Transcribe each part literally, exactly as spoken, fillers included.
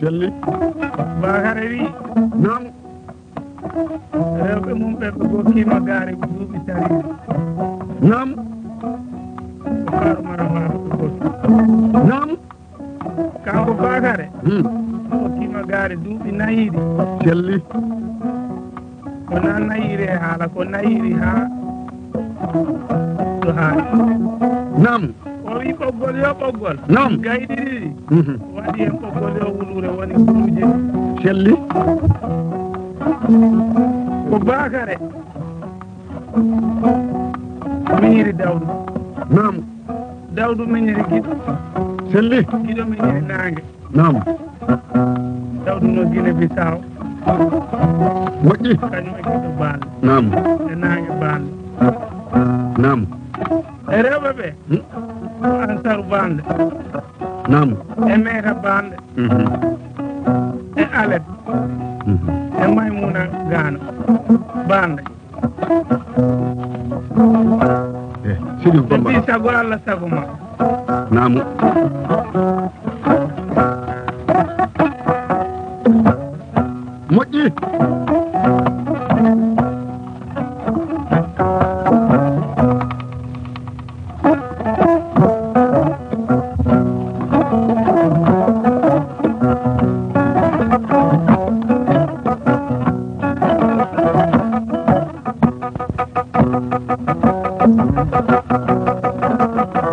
Selli. Bakare wi. Naam. Rewɓe mum ɓe, ɓe gokkima gaari duuɓi tati. Naam. Ko Kaaru Mara Baaba ɓe gokki. Naam. Kanko Bakare. Hmm. Gokkima gaari duuɓi nayiɗi. Selli. Ko nan nayiri e haala, ko nayiri haa to haali. Naam. O wi ɓoggol yo ɓoggol. Naam. Gayɗi ɗiɗi. Mhm. Waɗi hen ɓoggol yo wuluure woni wuluuje. Selli. Ko Bakare. Miñiri Dawdu. Naam. Dawdu miñiri Giɗo. Selli. Giɗo miñiri Naange. Naam. Dawdu no Gine Bisaw. Moƴƴi. Kañum e Giɗo Baale. Naam. E Naange Baale. Naam. E rewɓe ɓe. Hmm? Ko Ansaru Baale. Naam. E Meeta Baale. Mhm. E Alet. Mhm. E Maymuna Gaano Baale. Eh, Sidi Bamba. Ɓe mbi sago Allah sago ma. Naamu. Moƴƴi.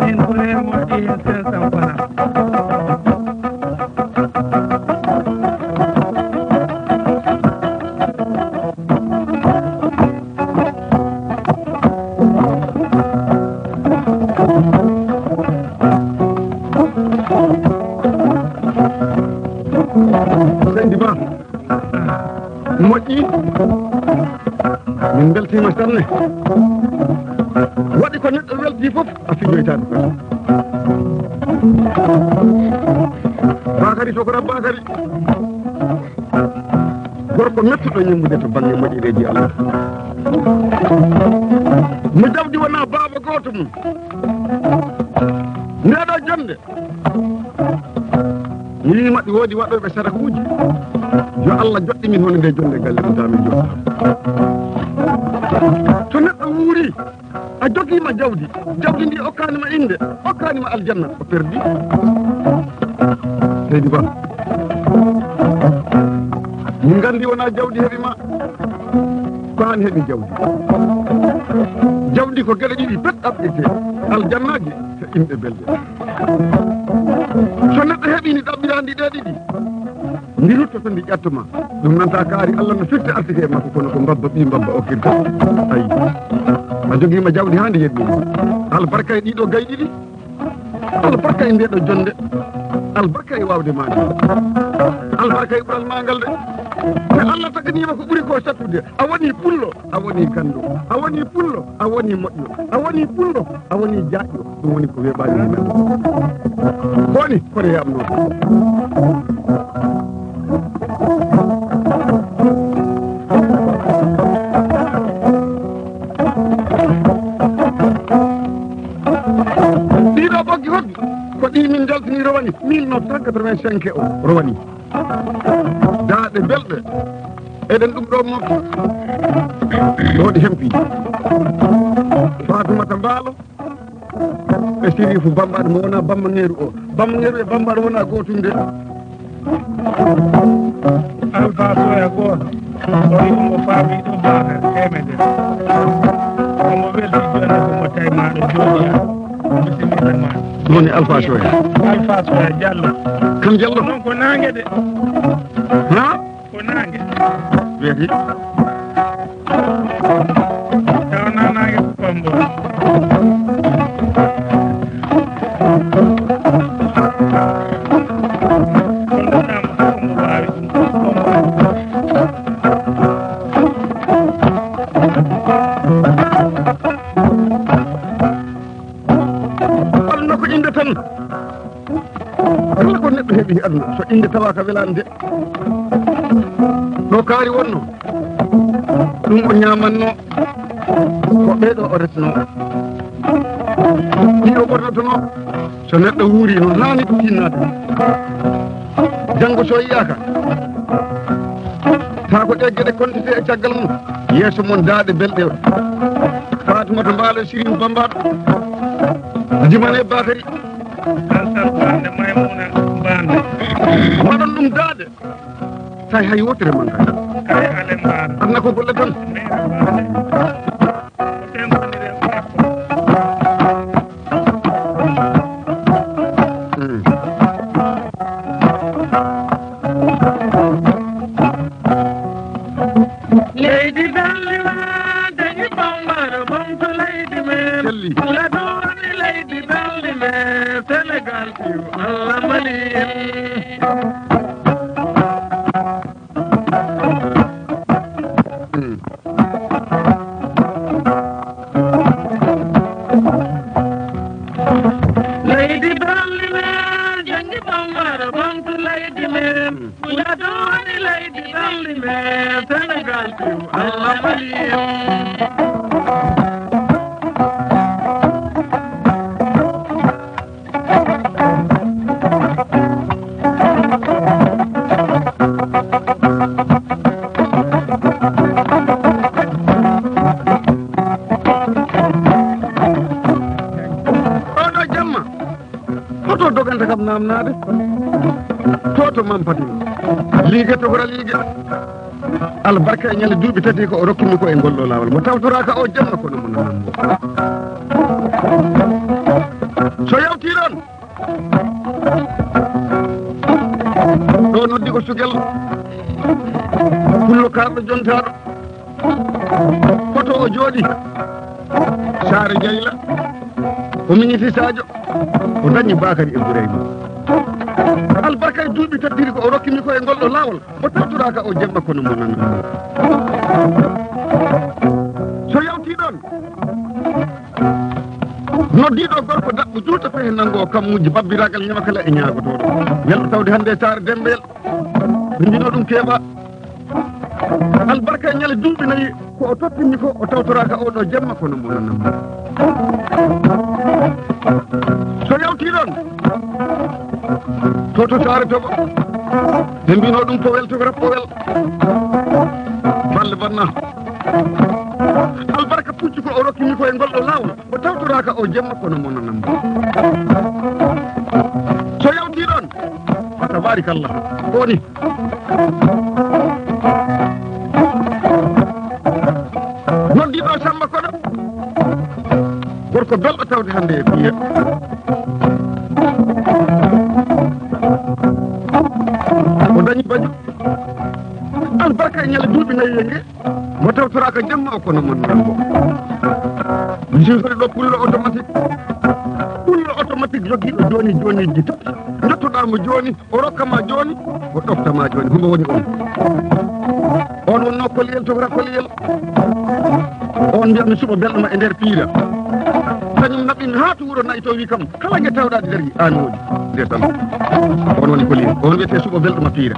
Min ko remoɗi hen cinq cents francs. Seydi Ba. Moƴƴi. Min mbeltiima sanne. Waɗi ko neɗɗo welti fof, a fijoytaako kadi. Bakari Sokora Bakari. Gorko mettuɗo ñembude to bannge moƴƴereeji Allah. Mo jawdi wonaa baaba gooto mum. Ndeɗo jonnde. Mi wiima ɗi woodi waɗooɓe sadakuuji. Yo Allah joɗɗin min hono nde jonnde galle mum, taa min joɗɗa. So neɗɗo wuuri, a jogiima jawdi, jawdi ndi okkaani ma innde, okkaani ma aljanna, o perdi. Seydi Ba, min nganndi wonaa jawdi heɓi ma, ko aan heɓi jawdi. Jawdi ko geɗe ɗiɗi pet ɗaɓɓirtee, aljannaaji e inɗe belɗe. So neɗɗo heɓii ni ɗaɓɓiraandi ɗee ɗiɗi, ndi ruttoto ndi ƴattuma. Ɗum nanta kaari Allah no firti artike e makko, kono ko mbabba ɓii mbabba okkirta. Ayi. A jogiima jawdi haa ndi yeɗmi. Albarka e ɗiɗo gay ɗiɗi. Albarka e ndeɗo jonnde. Albarka e waawde ma nde. Albarka e ɓural ma ngal de. Te Allah taganiima ko ɓuri ko sattude. A woni pullo, a woni ganndo, a woni pullo, a woni moƴƴo, a woni pullo, a woni jaajɗo. Ɗum woni ko weeɓaani e men. Ko woni kono yaamnoo. Ɗiɗo ɓoggi hoɗɓe ko ɗi min njaltini rowani mille neuf cent quatre-vingt-cinq o rowani. Daaɗe belɗe. Eɗen ɗum ɗo mofti. Ɗo ɗi hempi. Faatumata Mbaalo e Siriifu Bambaɗo mo wona Bambangeeru o. Bambangeeru e Bambaɗo wona gootum de. Alfa Soya gooto. O wi omo faami ɗo Bakar teemedere. Omo welti jonne ko mo tawi ma ɗo jooɗi. Bisimilla ma. Ɗum woni Alfa Soya. Alfa Soya Jallo. Kam Jallo? Ɗum ko naange de. Ha? Ko naange. Weeti. Tawa na naange ko Bambo. Kono nam ko mo waawi ɗum. Aduna ko innde tan. Kala ko neɗɗo heɓi e aduna, so innde tawaaka welaani de. Ɗo kaari wonno, ɗum o ñaamanno, ko ɓeeɗo o resno. Ɗi o ɓornotono, so neɗɗo wuuri noon haani ɗum tinnaade. Janngo so yiyaaka, taa ko ɗe geɗe kontete e caggal mum. Yeeso mon daaɗe belɗe. Faatumata Mbaalo e Siriin Bammbaaɗo. Jimane Bakari. Alsan Bande, Maymuna Bande. Waɗon ɗum daaɗe. Tawi hay wootere mannga. Kay ale mbaar. Aduna ko golle tan. Mere mbaar. Ko tempanire mbaar. Hmm. Leydi belli ma, dañi bambara, bamto leydi men. Selli. Lato woni leydi belli men, Senegal. Allah mani en. Leydi balli men, jangi bambara, bantu leydi men. Kula doni leydi balli men, Senegal tu, Allah mani en. Oɗo jamma, hoto doganta kam namnade? To to mampati. Liige to hora liige. Albarka e ñande duuɓi tati ko o rokkimi ko e ngol ɗo laawol. Mo tawtoraaka o jamma kono mo nananmo. So yawti ɗon, ɗo noddi ko Sugel. Pullo karɗo jontaaɗo. Koto o jooɗi. Saare Jayla. O miñiti Sadio. O dañi Bakari Ibrahima. Albarka e duuɓi tattiri ko o rokkimi ko e ngol ɗo laawol. O tawtoraaka o jemma kono mo nan. So yawti ɗon, noddiiɗo gorko daɓɓo juuta fehe nanngo o kammuuji babbiraagal ñama kala e ñaagotooɗo. Welɗo tawde hannde e Saare Demmbeyel. Ɓe mbino ɗum keeɓa. Albarka e ñale duuɓi nayi ko o toppinni ko o tawtoraaka oɗo jemma kono mo nan. So yawti ɗon, to to Saare Toɓo. Ɓe mbino ɗum Powel to Rap Powel. Balle banna. Albarka puccu ko o rokkimi ko e ngol ɗo laawol. O tawtoraaka o jemma kono mo nanam. So yawti ɗon. Tabarikallah. Ko woni? Noddiiɗo Samba Koɗo. Gorko belɗo tawde hannde e Piya. O dañi baju. Albarka e ñale duuɓi nayi e nge. Mo tawtoraaka jamma o kono mon nango. Mi siwtori ɗo pullo automatique. Pullo automatique jogiiɗo jooni jooniiji tati. Njottoɗaa mo jooni. O rokka ma jooni, o ɗofta ma jooni. Hombo woni on? On wonno koliyel, tokora koliyel. On mbiyatmi suɓo belɗo ma e nder piira. Kañum naɓɓin haa to wuro nayi to wi kam, kala nge tawɗa ɗi dari, an woodi. Nde tan. On woni koliyel. On wiyete suɓo belɗo ma piira.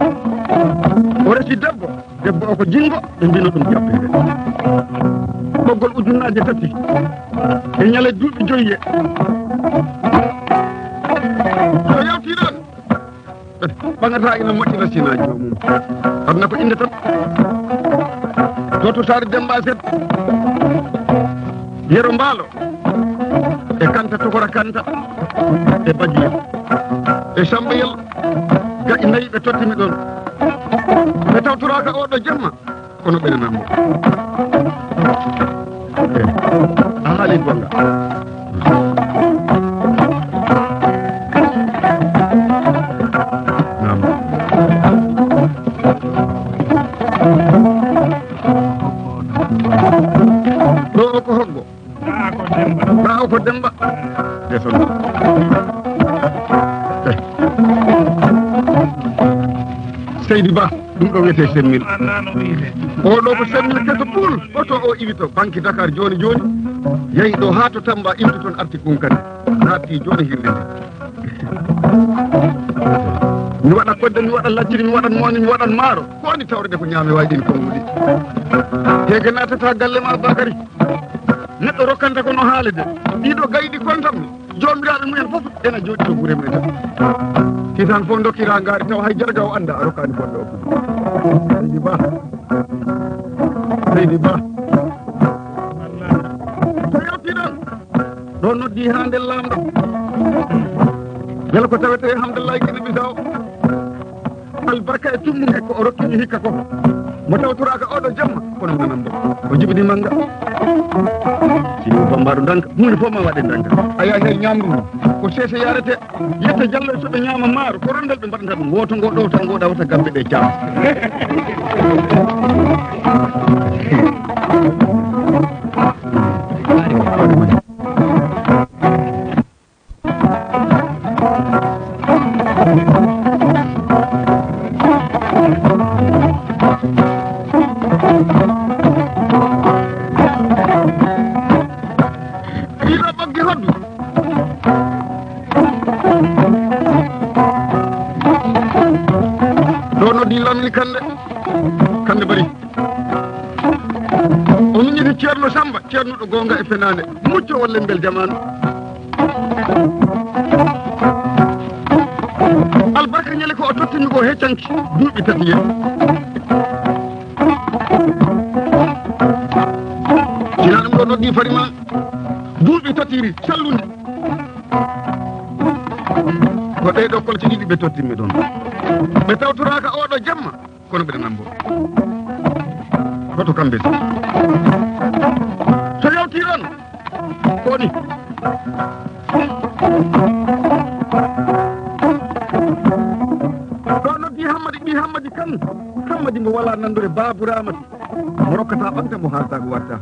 O resi debbo. Debbo o ko jingo, ɓe mbino ɗum jappere. Ɓoggol ujunnaaje tati. E ñale duuɓi joyi e. So yawti ɗon. Ɓaŋata ina moƴƴina sina joomum. Aduna ko innde tan. To to Saare Demba Set. Yero Mbaalo. E Kanta Tokora Kanta. E Bajiyel. E Sambayel. Gaƴi nayi ɓe tottimi ɗon. Ɓe tawtoraaka oɗo jemma. Kono ɓe nananmo. Eh, a haali gonga. Naam. Ɗo o ko hoggo? Ɓaawo ko Demba. Ɓaawo ko Demba. Ndesan. Eh. Seydi Ba, ɗum ɗo wiyetee semmil. Oɗo ko semmil keso pul. Oto o iwi to banki Dakar jooni jooni. Yahi ɗo haa to Tamba, iwti toon, arti Kunkande. Naatti jooni hirde nde. Mi waɗa kodde, mi waɗa lacciri, mi waɗan mooni, mi waɗan maaro. Ko woni tawrede ko ñaame wayi ɗin konnguɗi? Heege naatata galle ma, Bakari. Neɗɗo rokkanta ko no haalede. Ɗiɗo gayɗi kontam, joomiraaɓe mumen fof ena jooɗi to gure mumen. Kisan fof ndokkira ngaari tawa hay jarga o annda a rokkaani bonɗo okkude. Seydi Ba. Seydi Ba. So yawti ɗon, ɗo noddi haa nder laamɗo. Mbela ko tawetee Hamdallahi Gine Bisaw. Albarka e tummude ko o rokkimi hikka ko. Mo tawtoraaka oɗo jamma, kono nanam mbo. O jibini mannga. Sino bambaɗo danka, huunde fof ma waɗe danka. A yahi hay ñamru, ko seese yarete. Yetta Jallo e soɓe ñaama maaro, ko rondal ɓe mbaɗata ɗum. Wooto ngo ɗowta, ngo ɗawta gambe ɗe caama. Ɗiɗo ɓoggi hoddu. Ɗo noddi Lamini Kande. Kande Bari. O miñiti Ceerno Samba, ceernuɗo goonga e fenaande, mucco walla mbel jamaanu. Albarka ñale ko o tottimi ko heccanki duuɓi tati yen. Sina ɗum ɗo noddi Farima duuɓi tatiri sallundi. Ko ɗee ɗo kolce ɗiɗi ɓe tottimmi ɗon. Ɓe tawtoraaka oɗo jamma. Kono ɓeɗa nambo. Hoto kamɓe so yawti ɗon. Koni. Ɗo noddi Hammadi, ɓi Hammadi kan. Hammadi mo wala nandore, Babu Ramati. Mo rokkata ɓanta, mo haalta ko watta.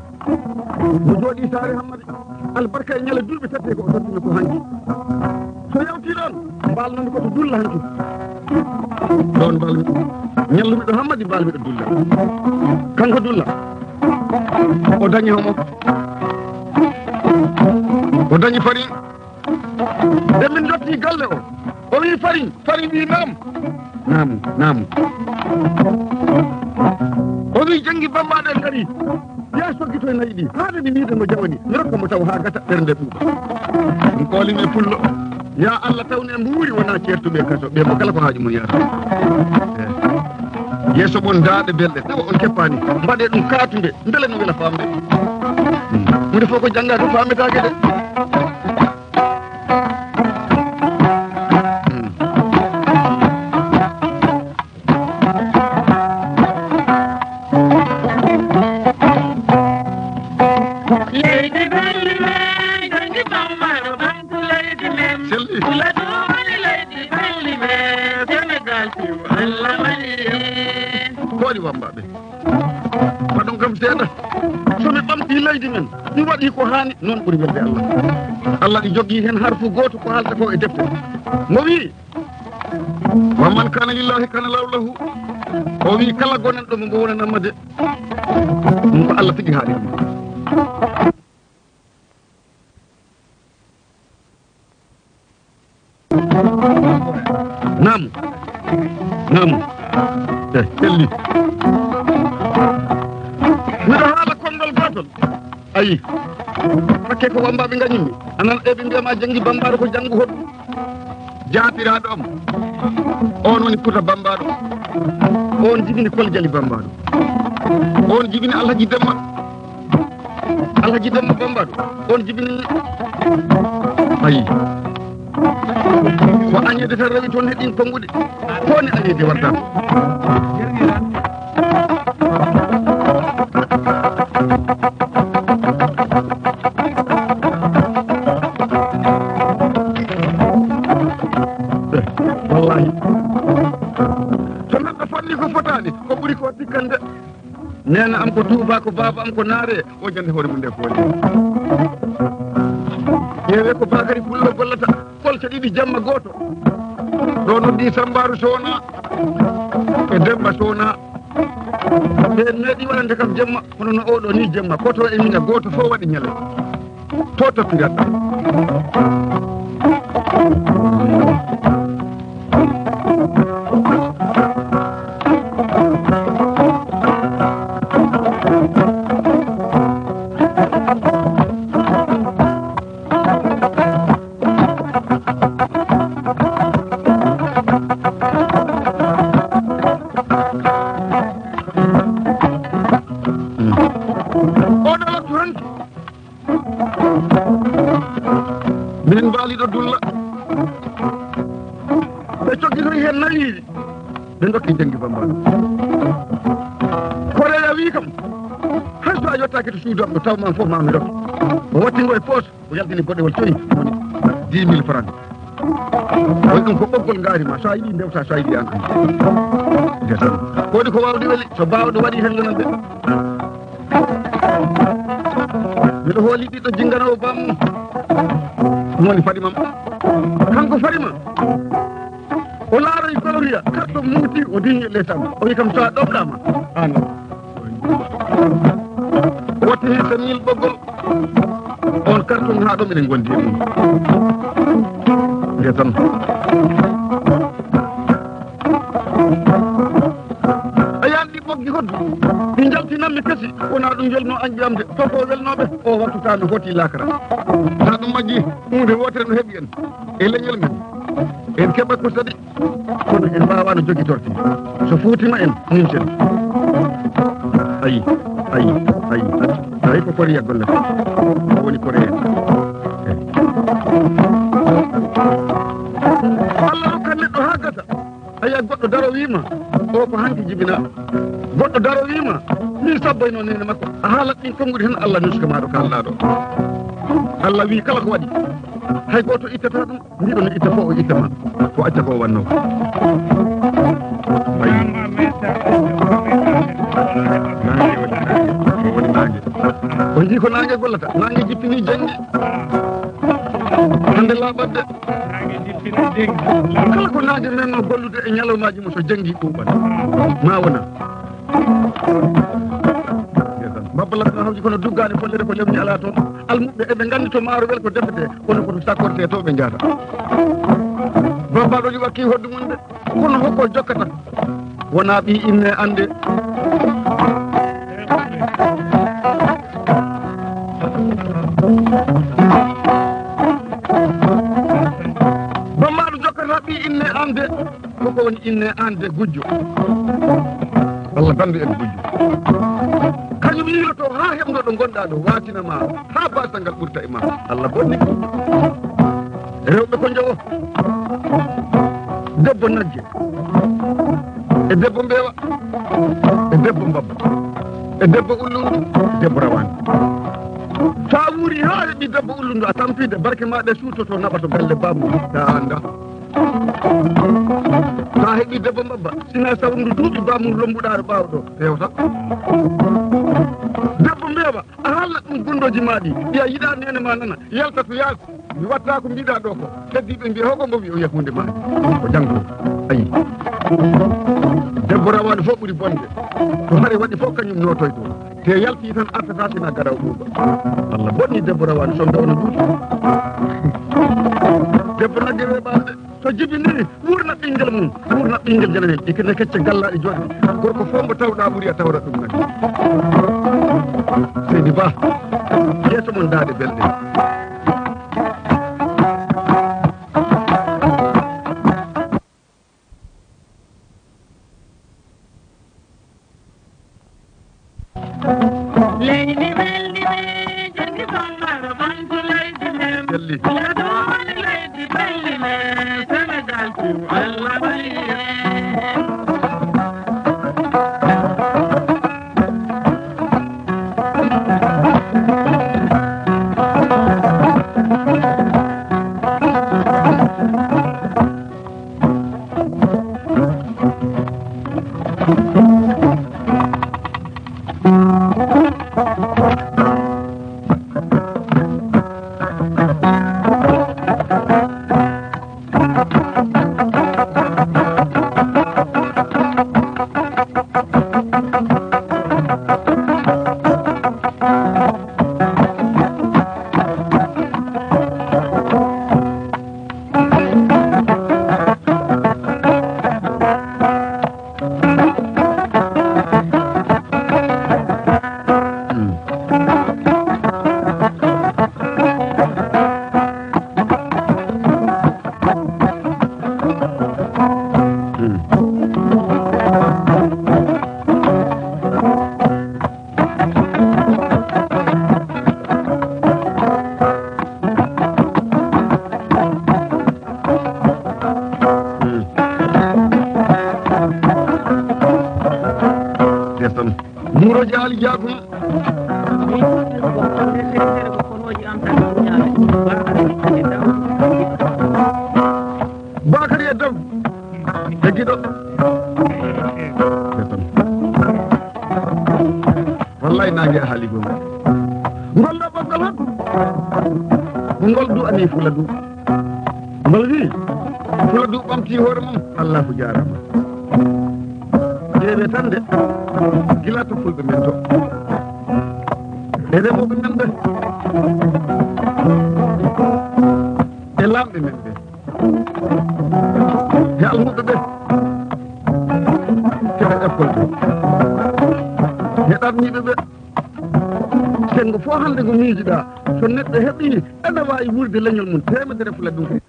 Mo jooɗi saare Hammadi. Albarka e ñale duuɓi tati ko o tottumi ko hanki. So yawti ɗon, mbaalnumi ko to Dulla hanki. Ɗon mbaalmi. Ñallumi ɗo Hammadi, mbaalmi ɗo Dulla. Kanko Dulla. O dañi homo. O dañi Fari. Nde min dotti galle o, o wi Fari, Fari wi naam. Naam, naam. O wi janngi bambaɗo en ngari. Ya soggito e nayi ɗi. Haade mi miide mo jawani. Mi rokka mo taw haa gata ɓernde ɓuuɓa. Ɗum koolimi e pullo. Ya Allah tawne mbuuri wona ceertuɓe kaso. Ɓe mo kala ko haaju mum yaata. Eh. Yeeso mon daaɗe belɗe. Tawa on keppaani. Mbaɗe ɗum kaatunde. Mbele no wela faamde. Hmm. Hunde fof ko jannga ko faametaake de. Leydi belli men, janngi Bambara, bantu leydi men. Selli. Kula ɗum woni leydi belli men, Senegal fii Allah mari en. Ko waɗi wambaɓe? Waɗon kam seeɗa. So mi ɓamti leydi men, mi waɗi ko haani, noon ɓuri welde Allah. Allah ɗi jogii heen harfu gooto ko haalta ko e defte. Mo wii, "Wa man kana lillahi kana lahu lahu." O wii, "Kala gonanɗo mo, mo wonanamma de." Ɗum ko Allah tigi haali ɗum. Naam. Naam. Eh, selli. Miɗo haala konngol gootol. Ayi. Hakke ko wambaɓe ngañimmi. Anan eɓe mbiyama janngi bambaɗo ko janngu hoɗu. Jaatiraɗo am. On woni Futa bambaɗo. On jibini Kol Jali bambaɗo. On jibini Alhaji Demba. Alhaji Demba Bambaɗo, on jibini. Ayi. Ko añeede tan rewi toon heɗin konnguɗi. Ko woni añeede warta? Wallahi. So neɗɗo fanni ko fotaani, ko ɓuri ko tikkande. Neena am ko Tuuba, ko baaba am ko Naare, o jannde hoore mum nde ko woni. Ƴeewe ko Bakari Pullo gollata, kolce ɗiɗi jamma gooto. Ɗo noddi Sambaaru Sowna e Demba Sowna. Ɓe meeɗi waɗande kam jamma, kono no oɗo ni jamma, koto e mina gooto fof waɗi ñalawma. To toppirat ɗam. Ɓe ndokki janngi Bambaɗo. Koreya wii kam, hay so a yottaaki to suudu am ɗo, taw ma fof ma mi rokki. O watti ngo e poos, o yaltini boɗewol coy, woni dix mille francs. Kono ɗum ko ɓoggol ngaari ma, so a yiɗi ndewta, so a yiɗi an. Ndesan. Ko waɗi ko waawde weli, so baawɗo waɗi heen yonande. Miɗo hooli ɓiɗɗo jinnganowo bam. Ɗum woni Fadima. Kanko Fadima. O laaroyi Gloria, karton muuti, o diñi les am. O wi kam so a ɗomɗaama. An. O watti heen sa mille ɓoggol. On karton haa ɗo miɗen ngondi e mum. Ndesan. A yaani ɗi ɓoggi hoddu. Ɗi njaltinanmi kasi. Wonaa ɗum yolno añɓe am de. Fof o welnooɓe. O wattu taa mi hooti laakara. Taa ɗum majji. Huunde wootere no heɓi en. E leñol men. En keɓat ko saɗi. Kono en mbaawaano jogitorte. So fuutima en, nimsen. Ayi, ayi, ayi. Ayi ko Koreya gollata. Ko woni Koreya. Allah rokkat neɗɗo haa gasa. Ayi, goɗɗo daro wiima, o ko hanki jibina. Goɗɗo daro wiima, ni sabboyno nene makko. A haalat ɗin konguɗi tan Allah nuska ma ɗo kalɗa ɗo. Allah wi kala ko waɗi. Hay gooto ittata ɗum. Mbiɗo no itta fof o itta ma. Ko acca ko o wanno. Ayi. Naange woni naange. O woni naange. O jii ko naange gollata. Naange jippini jannge. Hannde laaɓat de. Kala ko naange menno gollude e ñalawmaaji mum so janngi ɓuuɓat. Ma wona. Babba Latna hawji kono duggaani follere ko lewni alaa toon. Almuɓɓe eɓe nganndi to maaro wel ko defetee, kono ko to sakkortee to ɓe njahata. Bambaɗo ɗi wakki hoddu mum de, kono hokko jokkata? Wonaa ɓii inne annde. Bambaɗo jokkata ɓii inne annde. Ko ko woni inne an de gujjo. Allah bandu en gujjo. Kañum yiiloto haa heɓno ɗo ngonɗa ɗo, waatina ma haa baasal ngal ɓurta e ma. Allah bonni. Rewɓe ko njowo. Debbo nagge. E debbo mbeewa. E debbo mbabba. E debbo ullundu. E debbo rawaandu. So a wuuri haa heɓi debbo ullundu, a tampi de, barke ma ɗe suutoto naɓa to galle bammu. Ta annda. Sa heɓi debbo mbabba, sina sawndu duuɓi bamum lombuɗa ɗo ɓaawo ɗo, fewta. Debbo mbeewa, a haalnat ɗum gonɗooji ma ɗi, mbiya yiɗa nene ma nana, yalta to yaasi, mi watta ko mbiɗa ɗo ko. Heddiiɓe mbiya hoko mbo wi o wiya hunde ma. Ko janngo. Ayi. Debbo rawaani fof ɓuri bonde. To hare waɗi fof kañum nootoy to. Te yalti tan artata sina garaw ɓuuɓa. Allah bonni debbo rawaani sonde ono duuti. Debbo nagge weeɓaade. So jibiniri, wuurna ɓinngel mum, wuurna ɓinngel jananel, ikine kecce gallaaɗe jooɗi. Gorko fof mbo tawɗa ɓuri a tawra ɗum nagge. Seydi Ba, yeeso mon daade belɗe. Leydi men, leydi men, janngi Bambara, ɓantu leydi men. Belli. Ila ɗum woni leydi belli men, Senegal fuu, Allah waɗi en. Tan. Muro jaali jaagum. Bakari e Daw. E giɗo. Tan. Wallahi nange a haali gonga. Ngol ɗo ɓoggol hon. Ko ngol du'ani fula du. Ngol wi, fula du ɓamti hoore mum. Allahu jarama. Ƴeewe tan de, gila to fulɓe men to. E remooɓe men ɓe. E laamɓe men ɓe. E almuɓe ɓe. Keɓe école ɓe. E ɗarniiɓe ɓe. Senngo fof hannde ngo miijiɗaa, so neɗɗo heɓii, ene waawi wuurde leñol mum teemedere fula ɗum kadi.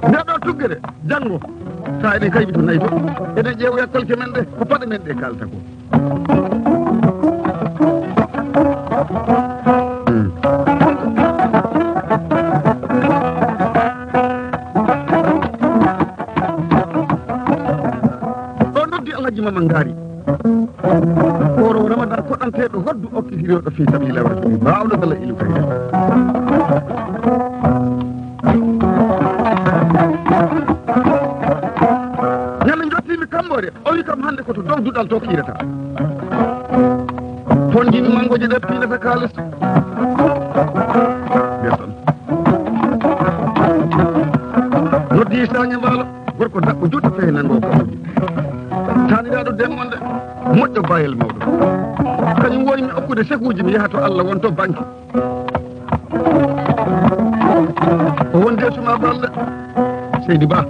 Nde ɗo tuggere, janngo, so eɗen kayɓito nayi to, eɗen ƴeewoya kolke men ɗe, ko paɗe men ɗe kaalta ko. Ɗo noddi Alhaji Mama Ngari. Oro Ramadan koɗanteeɗo hoddu okkitiriiɗo fi sabilillah wa rasuli. Baawɗo Bala Ilu Kayre. Ñande jottiimi Kamboore, o wi kam hannde ko to dow duɗal to kiirata. Toon jimi manngoje ɗe piilata kaalis. Nder tan. Noddi Sañe Mbaalo, gorko daɓɓo jutta fehe nango kawuji. Taaniraaɗo demmonde, moƴƴo bayel mawɗo. Kañum woni mi okkude sekuuji mi yaha to Allah won to banki. O wonde suma balle, Seydi Ba.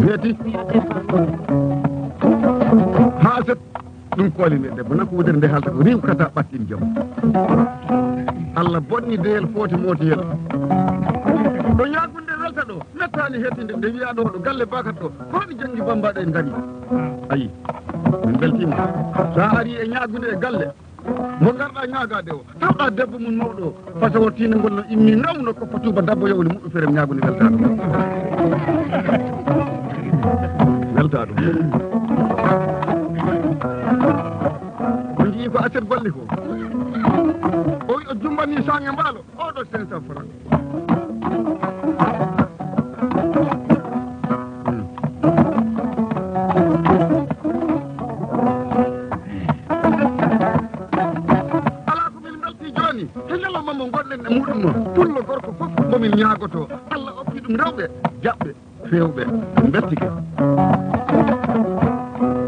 Weeti. Haa set. Ɗum kooli nde debbo, nako wudere nde haalta ko riiw kata ɓattin jom. Allah bonni deyel foote mootiyel. Ɗo ñaagunde welta ɗo, mettaani hettinde nde wiya ɗo, ɗo galle bakat ɗo, ko woni janngi bambaɗo e ndari. Ayi, min beltiima. Sa ari e ñaagunde e galle, mo ngarɗa ñaagade o, tawɗa debbo mum mawɗo o, fasa o tiina ngol no immi nawno ko fatuba dabbo yowli muɗɗo ferem ñaagunde weltaɗo. Weltaɗo. On jii ko aset golle ko. O wi o jumbani sange mbaalo, oɗo cinq cents francs. Alaa ko min mbeltii jooni, he ñalawma mo ngonɗen e muɗum o, pullo gorko fof mo min ñaagoto, Allah okki ɗum rewɓe jaɓɓe, feewɓe, min mbeltike.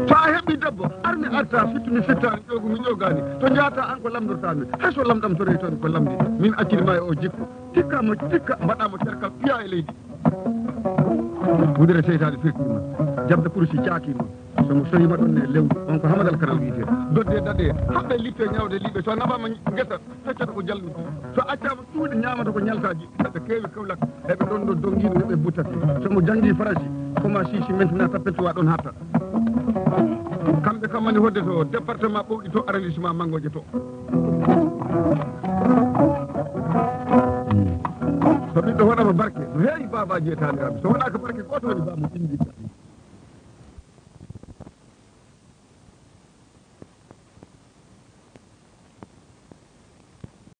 So a heɓii debbo, ar mi arta, fittu mi fittaani, ƴoogu mi ƴoogaani, to njaata an ko lamndortaa mi, hay so lamɗam toroytoo mi ko lamndi, min acciri ma e o jikku, tikka mo, tikka, mbaɗa mo cerkal, piya e leydi. Wudere seytaane firtiima, jabde kursi caakiima. So mo sohiima ɗon ne lewru, on ko Hamadal Kanal wiyetee. Dodde daɗe, haɓɓe lippe ñawde liɓe. So a naɓaama ngesa, feccata ko jalluɗi. So accaama cuuɗi, ñaamata ko ñalkaaji. Ɓe keewi Kawlak, eɓe ɗon ɗo donngiino, ɓe buttata. So mo janngi Faransi, commence si maintenant tappeltuwa ɗon hatta. Kamɓe kam mani hodde to département Ɓowɗi to arrondissement Manngoje to. So ɓiɗɗo waɗama barke, no heewi baabaaji e taaniraaɓe. So waɗaaka barke, gooto woni baa mo ɓinndi.